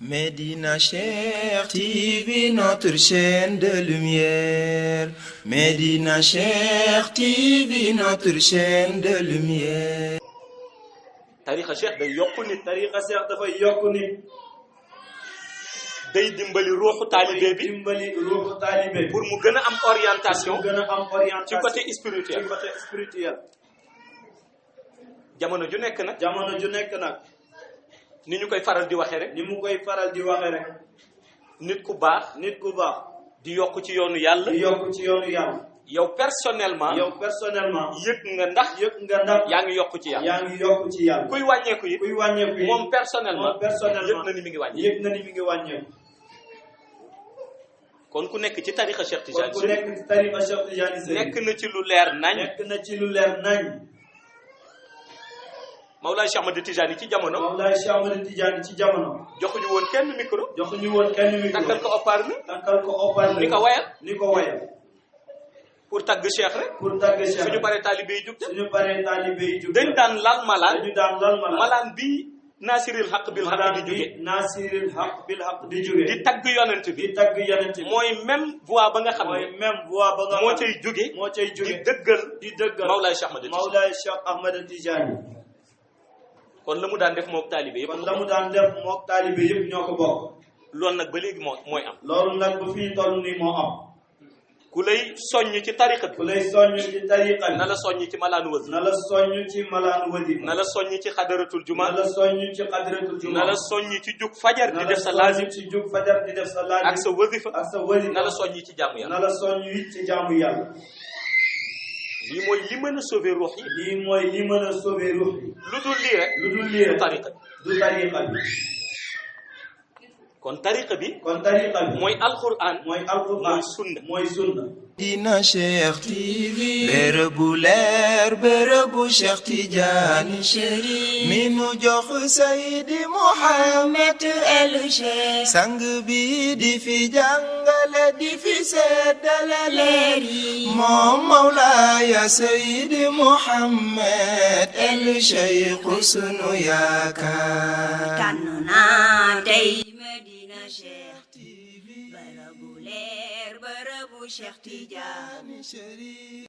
Médina Cheikh TV, notre chaîne de lumière. Médina Cheikh TV, notre chaîne de lumière. tariqa Cheikh day yokku nit. tariqa Cheikh dafay yokku nit. day dimbali ruuxu taalibe bi dimbali ruuxu taalibe pour mu gën a am orientation. mu gën a am orientation ci côté spirituel. ci côté spirituel. jamono ju nekk nag. jamono ju nekk nag. ni ñu koy faral di waxee rek. ni mu koy faral di waxee rek. nit ku baax. nit ku baax. di yokk ci yoonu yàlla. di yokk ci yoonu yàlla. yow personnellement. yëg nga ndax. yaa ngi yokk ci yàlla. yaa ngi yokk ci yàlla. kuy wàññeeku yi. moom personnellement. yëg na ni mi ngi wàññeeku. yëg na ni mi ngi wàññeeku. kon ku nekk ci tariqa Cheikh Tidiane. kon ku nekk ci tariqa Cheikh Tidiane. nekk na ci lu leer nañ. nekk na ci lu leer nañ. Mawlaay Cheikh Ahmad Tidiane ci jamono. Mawlaay Cheikh Ahmad Tidiane ci jamono. joxuñu woon kenn micro. joxuñu woon kenn micro. takkal ko haut-parleur. takkal ko haut-parleur. ni ko wayal. ni ko wayal. pour tagg Cheikh rek. pour tagg Cheikh suñu paree taalibe yi jug. suñu paree taalibe yi jug. dañ daan lal malaan. dañu daan lal malaan. malaan bi Nasiril Haq bil Haq di jóge. Nasiril Haq bil Haq di jóge. di tagg yonent bi. di tagg yonent bi. mooy même voix ba nga xam ne. mooy même voix ba nga xam ne moo cay jóge. moo cay jóge di dëggal. di dëggal Mawlaay Cheikh Ahmad Tidiane. Mawlaay Cheikh Ahmad Tidiane. kon la mu daan def mook taalibe yëpp. kon la mu daan def mook taalibe yëpp ñoo ko bokk. loolu nag ba léegi mooy am. loolu nag ba fii toll nii moo am. ku lay soññ ci tariqa bi. ku lay soññ ci tariqa bi. na la soññ ci malaanu wasi. na la soññ ci malaanu wasi. na la soññ ci xadaratul juma. na la soññ ci xadaratul juma. na la soññ ci jug fajar di def sa laazim. ci jug fajar di def sa laazim. ak sa wasifa. ak sa wasifa. na la soññ ci jaamu yàlla. na la soññ it ci jaamu yàlla. lii mooy li mën a sauver ruux yi. lii mooy li mën a sauver ruux yi. lu dul lii rek. lu dul lii rek. du tariqa bi. du tariqa bi. kon tariqa bi. kon tariqa bi. mooy alquran. mooy alquran. mooy sunna. mooy sunna. Médina Cheikh TV, bërëbu leer bërëbu Cheikh Tidiane Chérif mi nu jox Seydi Mouhamed El Cheikh sang bi di fi jàngale di fi seddale leer yi moom Mawlaaya Seydi Mouhamed El Cheikh sunu yaakaar tànn naa tey Médina Cheikh TV bërëbu leer bërëbu Cheikh Tidiane Chérif